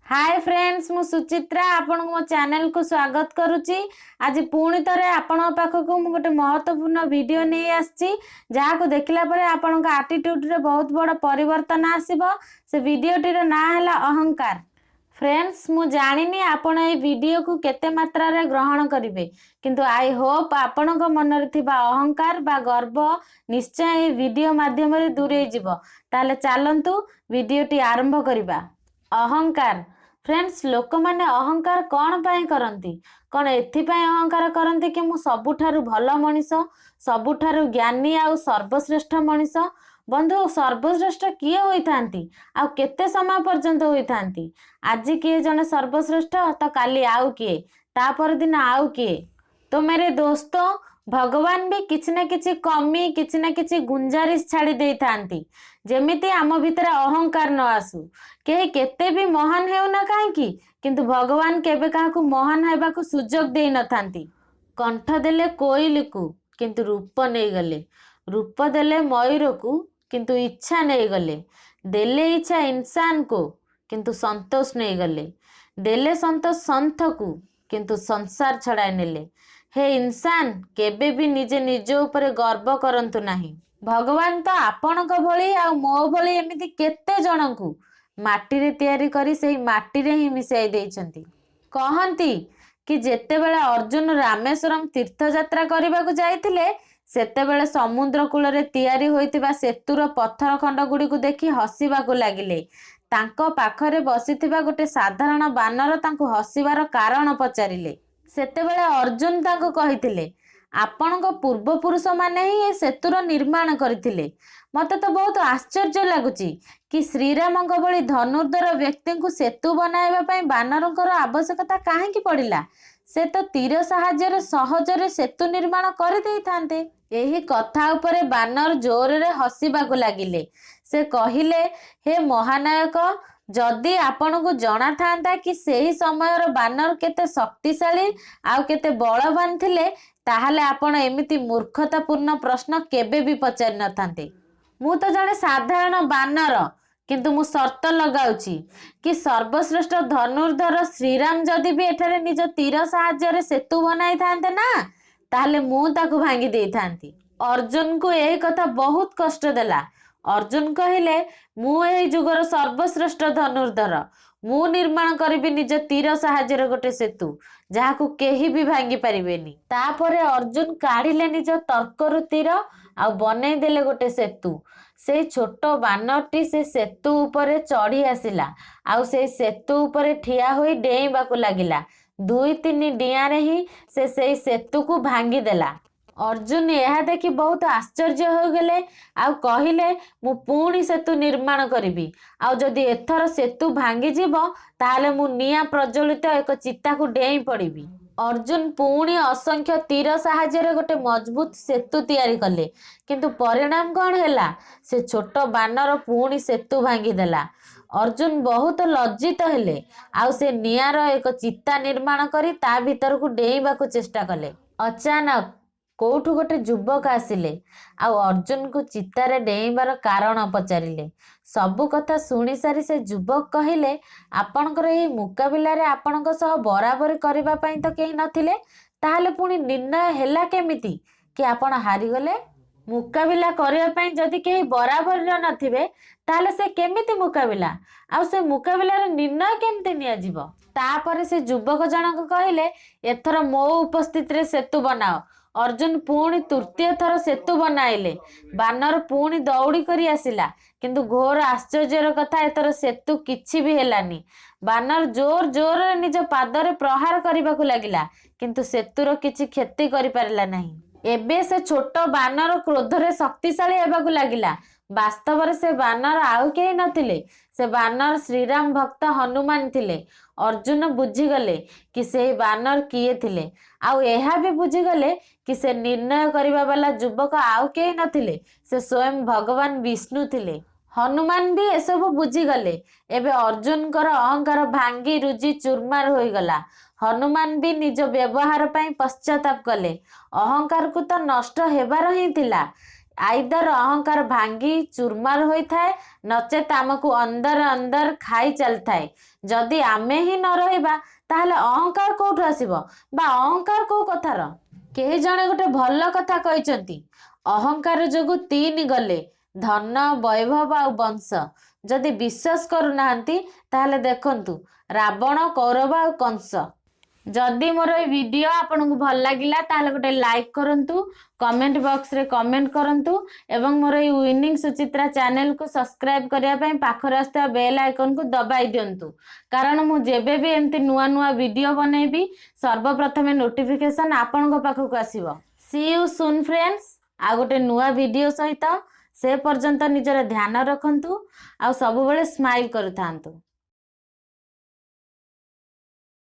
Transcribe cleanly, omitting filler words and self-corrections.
ହାଏ friends, ମୁଁ ସୁଚିତ୍ରା ଆପଣଙ୍କୁ ମୋ ଚ୍ୟାନେଲକୁ ସ୍ୱାଗତ କରୁଛି। ଆଜି ପୁଣି ଥରେ ଆପଣଙ୍କ ପାଖକୁ ମୁଁ ଗୋଟେ ମହତ୍ତ୍ୱପୂର୍ଣ୍ଣ ଭିଡ଼ିଓ ନେଇ ଆସିଛି, ଯାହାକୁ ଦେଖିଲା ପରେ ଆପଣଙ୍କ ଆଟିଟ୍ୟୁଡ଼ରେ ବହୁତ ବଡ଼ ପରିବର୍ତ୍ତନ ଆସିବ। ସେ ଭିଡ଼ିଓଟିର ନାଁ ହେଲା ଅହଙ୍କାର। ଫ୍ରେଣ୍ଡସ୍, ମୁଁ ଜାଣିନି ଆପଣ ଏଇ ଭିଡ଼ିଓକୁ କେତେ ମାତ୍ରାରେ ଗ୍ରହଣ କରିବେ, କିନ୍ତୁ I Hope ଆପଣଙ୍କ ମନରେ ଥିବା ଅହଙ୍କାର ବା ଗର୍ବ ନିଶ୍ଚୟ ଏହି ଭିଡ଼ିଓ ମାଧ୍ୟମରେ ଦୂରେଇ ଯିବ। ତାହେଲେ ଚାଲନ୍ତୁ ଭିଡ଼ିଓଟି ଆରମ୍ଭ କରିବା। ଅହଙ୍କାର। ଫ୍ରେଣ୍ଡସ୍, ଲୋକମାନେ ଅହଙ୍କାର କ'ଣ ପାଇଁ କରନ୍ତି? କ'ଣ ଏଥିପାଇଁ ଅହଙ୍କାର କରନ୍ତି କି ମୁଁ ସବୁଠାରୁ ଭଲ ମଣିଷ, ସବୁଠାରୁ ଜ୍ଞାନୀ ଆଉ ସର୍ବଶ୍ରେଷ୍ଠ ମଣିଷ? ବନ୍ଧୁ, ସର୍ବଶ୍ରେଷ୍ଠ କିଏ ହୋଇଥାନ୍ତି ଆଉ କେତେ ସମୟ ପର୍ଯ୍ୟନ୍ତ ହୋଇଥାନ୍ତି? ଆଜି କିଏ ଜଣେ ସର୍ବଶ୍ରେଷ୍ଠ ତ କାଲି ଆଉ କିଏ, ତା ପରଦିନ ଆଉ କିଏ। ତ ମେରେ ଦୋସ୍ତ, ଭଗବାନ ବି କିଛି ନା କିଛି କମି, କିଛି ନା କିଛି ଗୁଞ୍ଜାରିଶ ଛାଡ଼ି ଦେଇଥାନ୍ତି, ଯେମିତି ଆମ ଭିତରେ ଅହଙ୍କାର ନ ଆସୁ। କେହି କେତେ ବି ମହାନ ହେଉନା କାହିଁକି, କିନ୍ତୁ ଭଗବାନ କେବେ କାହାକୁ ମହାନ ହେବାକୁ ସୁଯୋଗ ଦେଇନଥାନ୍ତି। କଣ୍ଠ ଦେଲେ କୋଇଲିକୁ, କିନ୍ତୁ ରୂପ ନେଇଗଲେ। ରୂପ ଦେଲେ ମୟୂରକୁ, କିନ୍ତୁ ଇଚ୍ଛା ନେଇଗଲେ। ଦେଲେ ଇଚ୍ଛା ଇନସାନକୁ, କିନ୍ତୁ ସନ୍ତୋଷ ନେଇଗଲେ। ଦେଲେ ସନ୍ତୋଷ ସନ୍ଥକୁ, କିନ୍ତୁ ସଂସାର ଛଡ଼ାଇ ନେଲେ। ହେ ଇନସାନ, କେବେ ବି ନିଜେ ନିଜ ଉପରେ ଗର୍ବ କରନ୍ତୁ ନାହିଁ। ଭଗବାନ ତ ଆପଣଙ୍କ ଭଳି ଆଉ ମୋ ଭଳି ଏମିତି କେତେ ଜଣଙ୍କୁ ମାଟିରେ ତିଆରି କରି ସେଇ ମାଟିରେ ହିଁ ମିଶାଇ ଦେଇଛନ୍ତି। କହନ୍ତି କି ଯେତେବେଳେ ଅର୍ଜୁନ ରାମେଶ୍ୱରମ ତୀର୍ଥଯାତ୍ରା କରିବାକୁ ଯାଇଥିଲେ, ସେତେବେଳେ ସମୁଦ୍ର କୂଳରେ ତିଆରି ହୋଇଥିବା ସେତୁର ପଥର ଖଣ୍ଡ ଗୁଡ଼ିକୁ ଦେଖି ହସିବାକୁ ଲାଗିଲେ। ତାଙ୍କ ପାଖରେ ବସିଥିବା ଗୋଟେ ସାଧାରଣ ବାନର ତାଙ୍କୁ ହସିବାର କାରଣ ପଚାରିଲେ। ସେତେବେଳେ ଅର୍ଜୁନ ତାଙ୍କୁ କହିଥିଲେ, ଆପଣଙ୍କ ପୂର୍ବପୁରୁଷମାନେ ହିଁ ଏ ସେତୁର ନିର୍ମାଣ କରିଥିଲେ। ମୋତେ ତ ବହୁତ ଆଶ୍ଚର୍ଯ୍ୟ ଲାଗୁଛି କି ଶ୍ରୀରାମଙ୍କ ଭଳି ଧନୁର୍ଦ୍ଧର ବ୍ୟକ୍ତିଙ୍କୁ ସେତୁ ବନାଇବା ପାଇଁ ବାନରଙ୍କର ଆବଶ୍ୟକତା କାହିଁକି ପଡ଼ିଲା? ସେ ତ ତୀର ସାହାଯ୍ୟରେ ସହଜରେ ସେତୁ ନିର୍ମାଣ କରିଦେଇଥାନ୍ତେ। ଏହି କଥା ଉପରେ ବାନର ଜୋରରେ ହସିବାକୁ ଲାଗିଲେ। ସେ କହିଲେ, ହେ ମହାନାୟକ, ଯଦି ଆପଣଙ୍କୁ ଜଣାଥାନ୍ତା କି ସେହି ସମୟର ବାନର କେତେ ଶକ୍ତିଶାଳୀ ଆଉ କେତେ ବଳବାନ ଥିଲେ, ତାହେଲେ ଆପଣ ଏମିତି ମୂର୍ଖତାପୂର୍ଣ୍ଣ ପ୍ରଶ୍ନ କେବେ ବି ପଚାରି ନଥାନ୍ତେ। ମୁଁ ତ ଜଣେ ସାଧାରଣ ବାନର, କିନ୍ତୁ ମୁଁ ସର୍ତ୍ତ ଲଗାଉଛି କି ସର୍ବଶ୍ରେଷ୍ଠ ଧନୁର୍ଦ୍ଧର ଶ୍ରୀରାମ ଯଦି ବି ଏଠାରେ ନିଜ ତୀର ସାହାଯ୍ୟରେ ସେତୁ ବନାଇଥାନ୍ତେ ନା, ତାହେଲେ ମୁଁ ତାକୁ ଭାଙ୍ଗି ଦେଇଥାନ୍ତି। ଅର୍ଜୁନଙ୍କୁ ଏହି କଥା ବହୁତ କଷ୍ଟ ଦେଲା। ଅର୍ଜୁନ କହିଲେ, ମୁଁ ଏହି ଯୁଗର ସର୍ବଶ୍ରେଷ୍ଠ ଧନୁର୍ଦ୍ଧର, ମୁଁ ନିର୍ମାଣ କରିବି ନିଜ ତୀର ସାହାଯ୍ୟରେ ଗୋଟେ ସେତୁ, ଯାହାକୁ କେହି ବି ଭାଙ୍ଗି ପାରିବେନି। ତାପରେ ଅର୍ଜୁନ କାଢ଼ିଲେ ନିଜ ତର୍କରୁ ତୀର ଆଉ ବନେଇ ଦେଲେ ଗୋଟେ ସେତୁ। ସେଇ ଛୋଟ ବାନରଟି ସେ ସେତୁ ଉପରେ ଚଢ଼ି ଆସିଲା ଆଉ ସେଇ ସେତୁ ଉପରେ ଠିଆ ହୋଇ ଡେଇଁବାକୁ ଲାଗିଲା। 2-3 ଡିଆଁରେ ହିଁ ସେ ସେଇ ସେତୁକୁ ଭାଙ୍ଗିଦେଲା। ଅର୍ଜୁନ ଏହା ଦେଖି ବହୁତ ଆଶ୍ଚର୍ଯ୍ୟ ହୋଇଗଲେ ଆଉ କହିଲେ, ମୁଁ ପୁଣି ସେତୁ ନିର୍ମାଣ କରିବି, ଆଉ ଯଦି ଏଥର ସେତୁ ଭାଙ୍ଗିଯିବ ତାହେଲେ ମୁଁ ନିଆଁ ପ୍ରଜ୍ୱଳିତ ଏକ ଚିତାକୁ ଡେଇଁ ପଡ଼ିବି। ଅର୍ଜୁନ ପୁଣି ଅସଂଖ୍ୟ ତୀର ସାହାଯ୍ୟରେ ଗୋଟେ ମଜବୁତ ସେତୁ ତିଆରି କଲେ, କିନ୍ତୁ ପରିଣାମ କ'ଣ ହେଲା? ସେ ଛୋଟ ବାନର ପୁଣି ସେତୁ ଭାଙ୍ଗିଦେଲା। ଅର୍ଜୁନ ବହୁତ ଲଜ୍ଜିତ ହେଲେ ଆଉ ସେ ନିଆଁର ଏକ ଚିତା ନିର୍ମାଣ କରି ତା ଭିତରକୁ ଡେଇଁବାକୁ ଚେଷ୍ଟା କଲେ। ଅଚାନକ କୋଉଠୁ ଗୋଟେ ଯୁବକ ଆସିଲେ ଆଉ ଅର୍ଜୁନକୁ ଚିତାରେ ଡେଇଁବାର କାରଣ ପଚାରିଲେ। ସବୁ କଥା ଶୁଣି ସାରି ସେ ଯୁବକ କହିଲେ, ଆପଣଙ୍କର ଏହି ମୁକାବିଲାରେ ଆପଣଙ୍କ ସହ ବରାବରି କରିବା ପାଇଁ ତ କେହି ନଥିଲେ, ତାହେଲେ ପୁଣି ନିର୍ଣ୍ଣୟ ହେଲା କେମିତି କି ଆପଣ ହାରିଗଲେ? ମୁକାବିଲା କରିବା ପାଇଁ ଯଦି କେହି ବରାବରିର ନଥିବେ, ତାହେଲେ ସେ କେମିତି ମୁକାବିଲା, ଆଉ ସେ ମୁକାବିଲାର ନିର୍ଣ୍ଣୟ କେମିତି ନିଆଯିବ? ତାପରେ ସେ ଯୁବକ ଜଣକ କହିଲେ, ଏଥର ମୋ ଉପସ୍ଥିତିରେ ସେତୁ ବନାଅ। ଅର୍ଜୁନ ପୁଣି ତୃତୀୟ ଥର ସେତୁ ବନାଇଲେ। ବାନର ପୁଣି ଦୌଡ଼ି କରି ଆସିଲା, କିନ୍ତୁ ଘୋର ଆଶ୍ଚର୍ଯ୍ୟର କଥା, ଏଥର ସେତୁ କିଛି ବି ହେଲାନି। ବାନର ଜୋର ଜୋରରେ ନିଜ ପାଦରେ ପ୍ରହାର କରିବାକୁ ଲାଗିଲା, କିନ୍ତୁ ସେତୁର କିଛି କ୍ଷତି କରିପାରିଲା ନାହିଁ। ଏବେ ସେ ଛୋଟ ବାନର କ୍ରୋଧରେ ଶକ୍ତିଶାଳୀ ହେବାକୁ ଲାଗିଲା। ବାସ୍ତବରେ ସେ ବାନର ଆଉ କେହି ନଥିଲେ, ସେ ବାନର ଶ୍ରୀରାମ ଭକ୍ତ ହନୁମାନ ଥିଲେ। ଅର୍ଜୁନ ବୁଝିଗଲେ କି ସେହି ବାନର କିଏ ଥିଲେ, ଆଉ ଏହା ବି ବୁଝିଗଲେ କି ସେ ନିର୍ଣ୍ଣୟ କରିବା ବାଲା ଯୁବକ ଆଉ କେହି ନଥିଲେ, ସେ ସ୍ୱୟଂ ଭଗବାନ ବିଷ୍ଣୁ ଥିଲେ। ହନୁମାନ ବି ଏସବୁ ବୁଝିଗଲେ। ଏବେ ଅର୍ଜୁନଙ୍କର ଅହଙ୍କାର ଭାଙ୍ଗି ରୁଜି ଚୁରମାର ହୋଇଗଲା। ହନୁମାନ ବି ନିଜ ବ୍ୟବହାର ପାଇଁ ପଶ୍ଚାତାପ କଲେ। ଅହଙ୍କାରକୁ ତ ନଷ୍ଟ ହେବାର ହିଁ ଥିଲା। ଆଇଦର ଅହଙ୍କାର ଭାଙ୍ଗି ଚୁରମାର ହୋଇଥାଏ, ନଚେତ ଆମକୁ ଅନ୍ଦର ଅନ୍ଦର ଖାଇ ଚାଲିଥାଏ। ଯଦି ଆମେ ହିଁ ନ ରହିବା, ତାହେଲେ ଅହଙ୍କାର କୋଉଠୁ ଆସିବ ବା ଅହଙ୍କାର କୋଉ କଥାର? କେହି ଜଣେ ଗୋଟେ ଭଲ କଥା କହିଛନ୍ତି, ଅହଙ୍କାର ଯୋଗୁ ତିନି ଗଲେ, ଧନ, ବୈଭବ ଆଉ ବଂଶ। ଯଦି ବିଶ୍ୱାସ କରୁନାହାନ୍ତି, ତାହେଲେ ଦେଖନ୍ତୁ ରାବଣ, କୌରବ ଆଉ କଂସ। ଯଦି ମୋର ଏଇ ଭିଡ଼ିଓ ଆପଣଙ୍କୁ ଭଲ ଲାଗିଲା, ତାହେଲେ ଗୋଟେ ଲାଇକ୍ କରନ୍ତୁ, କମେଣ୍ଟ ବକ୍ସରେ କମେଣ୍ଟ କରନ୍ତୁ ଏବଂ ମୋର ଏଇ ୱିନିଂ ସୁଚିତ୍ରା ଚ୍ୟାନେଲକୁ ସବସ୍କ୍ରାଇବ୍ କରିବା ପାଇଁ ପାଖରେ ଆସୁଥିବା ବେଲ୍ ଆଇକନ୍କୁ ଦବାଇ ଦିଅନ୍ତୁ, କାରଣ ମୁଁ ଯେବେ ବି ଏମିତି ନୂଆ ନୂଆ ଭିଡ଼ିଓ ବନେଇବି, ସର୍ବପ୍ରଥମେ ନୋଟିଫିକେସନ୍ ଆପଣଙ୍କ ପାଖକୁ ଆସିବ। ସି you ସୁନ୍ ଫ୍ରେଣ୍ଡସ୍, ଆଉ ଗୋଟେ ନୂଆ ଭିଡ଼ିଓ ସହିତ। ସେ ପର୍ଯ୍ୟନ୍ତ ନିଜର ଧ୍ୟାନ ରଖନ୍ତୁ ଆଉ ସବୁବେଳେ ସ୍ମାଇଲ୍ କରୁଥାନ୍ତୁ।